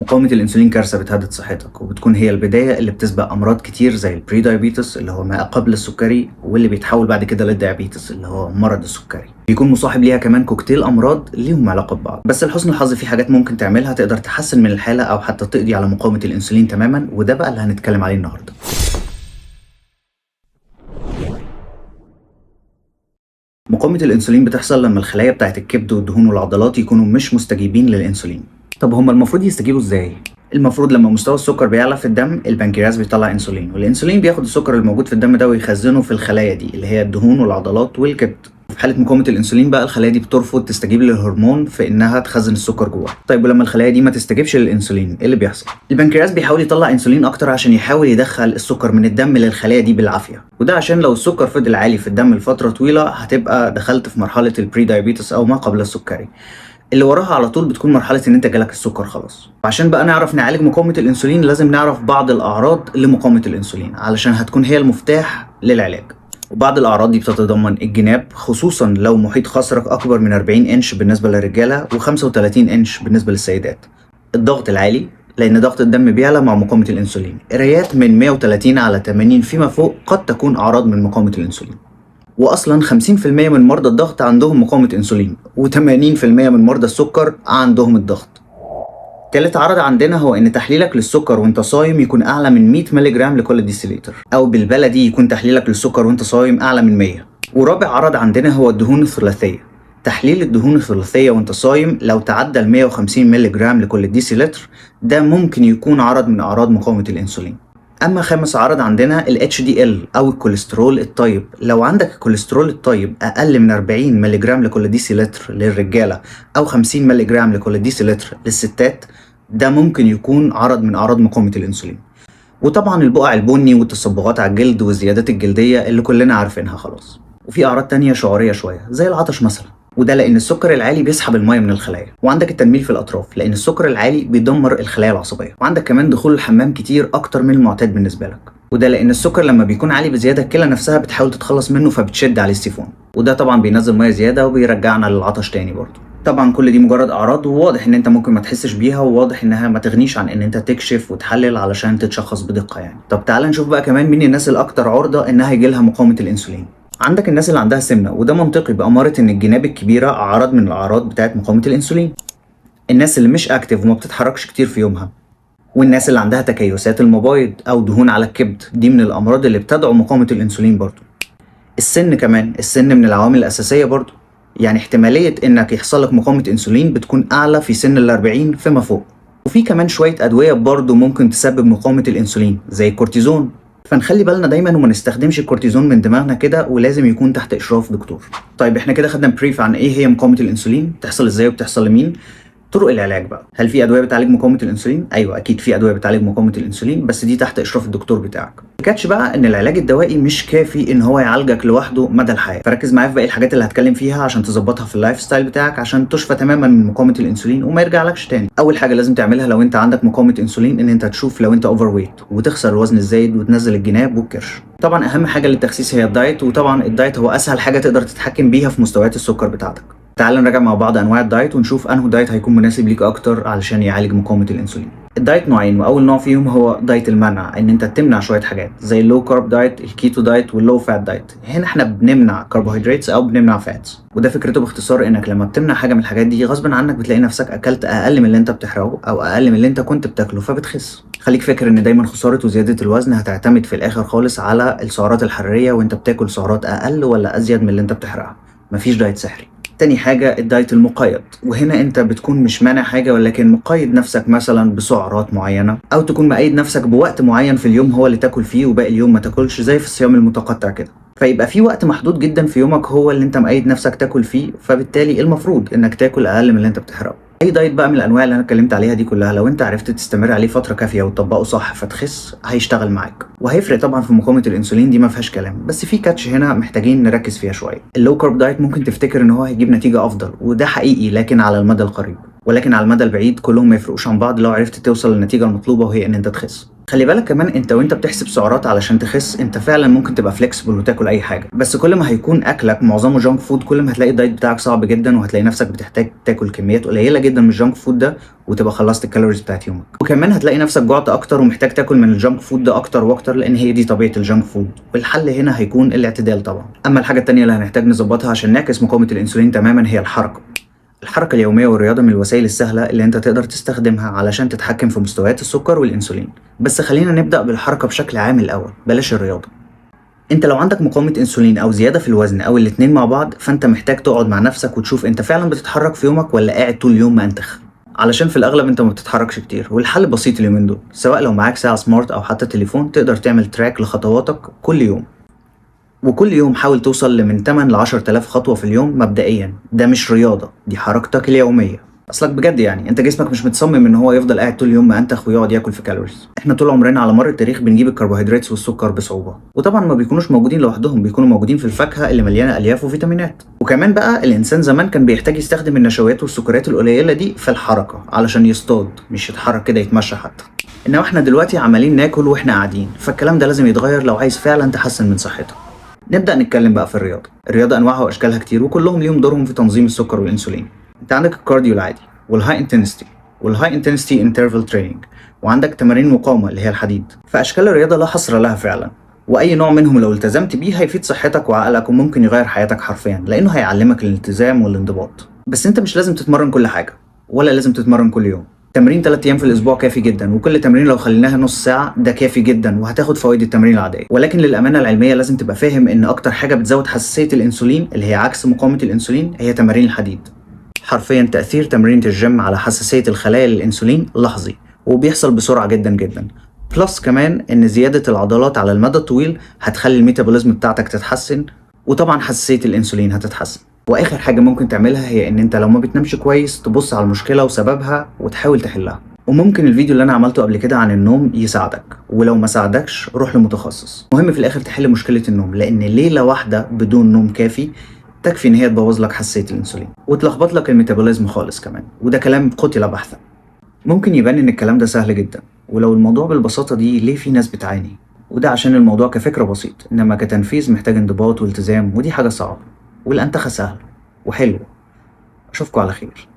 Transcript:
مقاومة الأنسولين كارثة بتهدد صحتك، وبتكون هي البداية اللي بتسبق أمراض كتير زي ال prediabetes اللي هو ما قبل السكري، واللي بيتحول بعد كده لل diabetes اللي هو مرض السكري. بيكون مصاحب ليها كمان كوكتيل أمراض ليهم علاقة ببعض. بس لحسن الحظ في حاجات ممكن تعملها تقدر تحسن من الحالة أو حتى تقضي على مقاومة الأنسولين تماما، وده بقى اللي هنتكلم عليه النهاردة. مقاومة الأنسولين بتحصل لما الخلايا بتاعت الكبد والدهون والعضلات يكونوا مش مستجيبين للأنسولين. طب هما المفروض يستجيبوا ازاي؟ المفروض لما مستوى السكر بيعلى في الدم البنكرياس بيطلع انسولين، والانسولين بياخد السكر الموجود في الدم ده ويخزنه في الخلايا دي اللي هي الدهون والعضلات والكبد. في حالة مقاومة الانسولين بقى الخلايا دي بترفض تستجيب للهرمون في انها تخزن السكر جواها. طيب ولما الخلايا دي ما تستجيبش للانسولين ايه اللي بيحصل؟ البنكرياس بيحاول يطلع انسولين اكتر عشان يحاول يدخل السكر من الدم للخلايا دي بالعافية، وده عشان لو السكر فضل عالي في الدم لفترة طويلة هتبقى دخلت في مرحلة ال prediabetes او ما قبل السكري، اللي وراها على طول بتكون مرحلة ان انت جالك السكر خلاص. وعشان بقى نعرف نعالج مقاومة الانسولين لازم نعرف بعض الاعراض لمقاومة الانسولين علشان هتكون هي المفتاح للعلاج. وبعض الاعراض دي بتتضمن الجناب، خصوصا لو محيط خصرك اكبر من 40 انش بالنسبة للرجالة و35 انش بالنسبة للسيدات. الضغط العالي لان ضغط الدم بيعلى مع مقاومة الانسولين، قرايات من 130 على 80 فيما فوق قد تكون اعراض من مقاومة الانسولين. واصلا 50% من مرضى الضغط عندهم مقاومة انسولين، و80% من مرضى السكر عندهم الضغط. تالت عرض عندنا هو ان تحليلك للسكر وانت صايم يكون اعلى من 100 مللي جرام لكل ديسيليتر، او بالبلدي يكون تحليلك للسكر وانت صايم اعلى من 100. ورابع عرض عندنا هو الدهون الثلاثية. تحليل الدهون الثلاثية وانت صايم لو تعدى ال 150 مللي جرام لكل ديسيلتر ده ممكن يكون عرض من اعراض مقاومة الانسولين. اما خامس عرض عندنا ال HDL او الكوليسترول الطيب. لو عندك الكوليسترول الطيب اقل من 40 مللي جرام لكل ديسيلتر للرجاله او 50 مللي جرام لكل ديسيلتر للستات ده ممكن يكون عرض من اعراض مقاومة الانسولين. وطبعا البقع البني والتصبغات على الجلد والزيادات الجلدية اللي كلنا عارفينها خلاص. وفي اعراض تانية شعوريه شوية زي العطش مثلا، وده لان السكر العالي بيسحب المية من الخلايا. وعندك التنميل في الاطراف لان السكر العالي بيدمر الخلايا العصبية. وعندك كمان دخول الحمام كتير اكتر من المعتاد بالنسبة لك، وده لان السكر لما بيكون عالي بزيادة الكلى نفسها بتحاول تتخلص منه فبتشد عليه السيفون، وده طبعا بينزل مية زيادة وبيرجعنا للعطش تاني برضه. طبعا كل دي مجرد اعراض، وواضح ان انت ممكن ما تحسش بيها، وواضح انها ما تغنيش عن ان انت تكشف وتحلل علشان تتشخص بدقة يعني. طب تعال نشوف بقى كمان مين الناس الاكثر عرضه انها يجيلها مقاومة الانسولين. عندك الناس اللي عندها سمنه، وده منطقي بأمارة ان الجناب الكبيرة عرض من الاعراض بتاعت مقاومة الانسولين. الناس اللي مش active وما بتتحركش كتير في يومها، والناس اللي عندها تكيسات المبايض او دهون على الكبد، دي من الامراض اللي بتدعو مقاومة الانسولين برضو. السن كمان، السن من العوامل الاساسية برضو، يعني احتمالية انك يحصل لك مقاومة انسولين بتكون اعلى في سن ال40 فيما فوق. وفي كمان شوية ادوية برضو ممكن تسبب مقاومة الانسولين زي الكورتيزون، فنخلي بالنا دايما وما نستخدمش الكورتيزون من دماغنا كده، ولازم يكون تحت اشراف دكتور. طيب احنا كده خدنا brief عن ايه هي مقاومة الانسولين، بتحصل ازاي وبتحصل لمين. طرق العلاج بقى، هل في ادوية بتعالج مقاومة الانسولين؟ ايوه اكيد في ادوية بتعالج مقاومة الانسولين، بس دي تحت اشراف الدكتور بتاعك. ال catch بقى ان العلاج الدوائي مش كافي ان هو يعالجك لوحده مدى الحياة، فركز معايا في باقي الحاجات اللي هتكلم فيها عشان تظبطها في ال lifestyle بتاعك عشان تشفى تماما من مقاومة الانسولين وما يرجعلكش تاني. اول حاجة لازم تعملها لو انت عندك مقاومة انسولين ان انت تشوف لو انت overweight وتخسر الوزن الزايد وتنزل الجناب والكرش. طبعا اهم حاجة للتخسيس هي ال diet، وطبعا ال diet هو اسهل حاجة تقدر تتحكم بيها في مستويات السكر بتاعتك. تعال نراجع مع بعض انواع ال diet ونشوف انه diet هيكون مناسب ليك اكتر علشان يعالج مقاومة الانسولين. ال diet نوعين، واول نوع فيهم هو diet المنع، ان انت تمنع شوية حاجات زي ال low carb diet، ال keto diet، وال low fat diet. هنا احنا بنمنع كربوهيدرات او بنمنع fats، وده فكرته باختصار انك لما بتمنع حاجة من الحاجات دي غصب عنك بتلاقي نفسك اكلت اقل من اللي انت بتحرقه او اقل من اللي انت كنت بتاكله فبتخس. خليك فاكر ان دايما خسارة وزيادة الوزن هتعتمد في الاخر خالص على السعرات الحرارية، وانت بتاكل سعرات اقل ولا ازيد من اللي انت بتحرقها. مفيش diet سحري. تاني حاجة ال diet المقيد، وهنا انت بتكون مش مانع حاجة ولكن مقيد نفسك مثلا بسعرات معينة، او تكون مقيد نفسك بوقت معين في اليوم هو اللي تاكل فيه وباقي اليوم ما تاكلش، زي في الصيام المتقطع كده. فيبقى في وقت محدود جدا في يومك هو اللي انت مقيد نفسك تاكل فيه، فبالتالي المفروض انك تاكل اقل من اللي انت بتحرقه. اي diet بقى من الانواع اللي انا اتكلمت عليها دي كلها لو انت عرفت تستمر عليه فترة كافيه وتطبقه صح فتخس هيشتغل معاك، وهيفرق طبعا في مقاومة الانسولين، دي ما فيهاش كلام. بس في catch هنا محتاجين نركز فيها شوية. ال low carb diet ممكن تفتكر ان هو هيجيب نتيجة افضل، وده حقيقي لكن على المدى القريب، ولكن على المدى البعيد كلهم ما يفرقوش عن بعض لو عرفت توصل للنتيجة المطلوبة وهي ان انت تخس. خلي بالك كمان انت وانت بتحسب سعرات علشان تخس، انت فعلا ممكن تبقى flexible وتاكل اي حاجه، بس كل ما هيكون اكلك معظمه junk food كل ما هتلاقي ال diet بتاعك صعب جدا، وهتلاقي نفسك بتحتاج تاكل كميات قليله جدا من ال junk food ده وتبقى خلصت ال calories بتاعت يومك. وكمان هتلاقي نفسك جعت اكتر ومحتاج تاكل من ال junk food ده اكتر واكتر، لان هي دي طبيعة ال junk food. والحل هنا هيكون الاعتدال طبعا. اما الحاجة التانية اللي هنحتاج نظبطها عشان نعكس مقاومة الانسولين تماما هي الحركه. الحركة اليومية والرياضة من الوسائل السهلة اللي انت تقدر تستخدمها علشان تتحكم في مستويات السكر والانسولين. بس خلينا نبدأ بالحركة بشكل عام الأول، بلاش الرياضة. انت لو عندك مقاومة انسولين او زيادة في الوزن او الاتنين مع بعض، فانت محتاج تقعد مع نفسك وتشوف انت فعلا بتتحرك في يومك ولا قاعد طول اليوم مأنتخ، علشان في الاغلب انت ما بتتحركش كتير. والحل بسيط اليومين دول، سواء لو معاك ساعة smart او حتى تليفون تقدر تعمل track لخطواتك كل يوم، وكل يوم حاول توصل لمن 8 ل 10,000 خطوة في اليوم مبدئيا. ده مش رياضة، دي حركتك اليومية. اصلك بجد يعني انت جسمك مش متصمم ان هو يفضل قاعد طول اليوم مأنتخ ويقعد ياكل في calories. احنا طول عمرنا على مر التاريخ بنجيب الكربوهيدرات والسكر بصعوبة، وطبعا ما بيكونوش موجودين لوحدهم، بيكونوا موجودين في الفاكهة اللي مليانة الياف وفيتامينات. وكمان بقى الانسان زمان كان بيحتاج يستخدم النشويات والسكريات القليلة دي في الحركة علشان يصطاد، مش يتحرك كده يتمشى حتى. انما احنا دلوقتي عمالين ناكل واحنا قاعدين، فالكلام ده لازم يتغير لو عايز فعلا تحسن من صحتك. نبدأ نتكلم بقى في الرياضة. الرياضة أنواعها وأشكالها كتير، وكلهم ليهم دورهم في تنظيم السكر والأنسولين. أنت عندك ال cardio العادي وال high intensity وال high intensity interval training، وعندك تمارين مقاومة اللي هي الحديد. فأشكال الرياضة لا حصر لها فعلا، وأي نوع منهم لو التزمت بيه هيفيد صحتك وعقلك وممكن يغير حياتك حرفيا، لأنه هيعلمك الالتزام والانضباط. بس أنت مش لازم تتمرن كل حاجة، ولا لازم تتمرن كل يوم. تمرين 3 ايام في الاسبوع كافي جدا، وكل تمرين لو خليناها نص ساعة ده كافي جدا، وهتاخد فوائد التمرين العاديه. ولكن للامانة العلمية لازم تبقى فاهم ان اكتر حاجة بتزود حساسية الانسولين اللي هي عكس مقاومة الانسولين هي تمارين الحديد. حرفيا تاثير تمرينة الجيم على حساسية الخلايا للانسولين لحظي وبيحصل بسرعة جدا جدا. plus كمان ان زيادة العضلات على المدى الطويل هتخلي ال metabolism بتاعتك تتحسن، وطبعا حساسية الانسولين هتتحسن. واخر حاجة ممكن تعملها هي ان انت لو ما بتنامش كويس تبص على المشكلة وسببها وتحاول تحلها. وممكن الفيديو اللي انا عملته قبل كده عن النوم يساعدك، ولو ما ساعدكش روح لمتخصص. مهم في الاخر تحل مشكلة النوم، لان ليلة واحدة بدون نوم كافي تكفي ان هي تبوظ لك حساسية الانسولين وتلخبط لك ال metabolism خالص كمان، وده كلام قتل بحثا. ممكن يبان ان الكلام ده سهل جدا، ولو الموضوع بالبساطة دي ليه في ناس بتعاني؟ وده عشان الموضوع كفكرة بسيط، انما كتنفيذ محتاج انضباط والتزام، ودي حاجة صعبة. والانتخه سهلة وحلوه. اشوفكم على خير.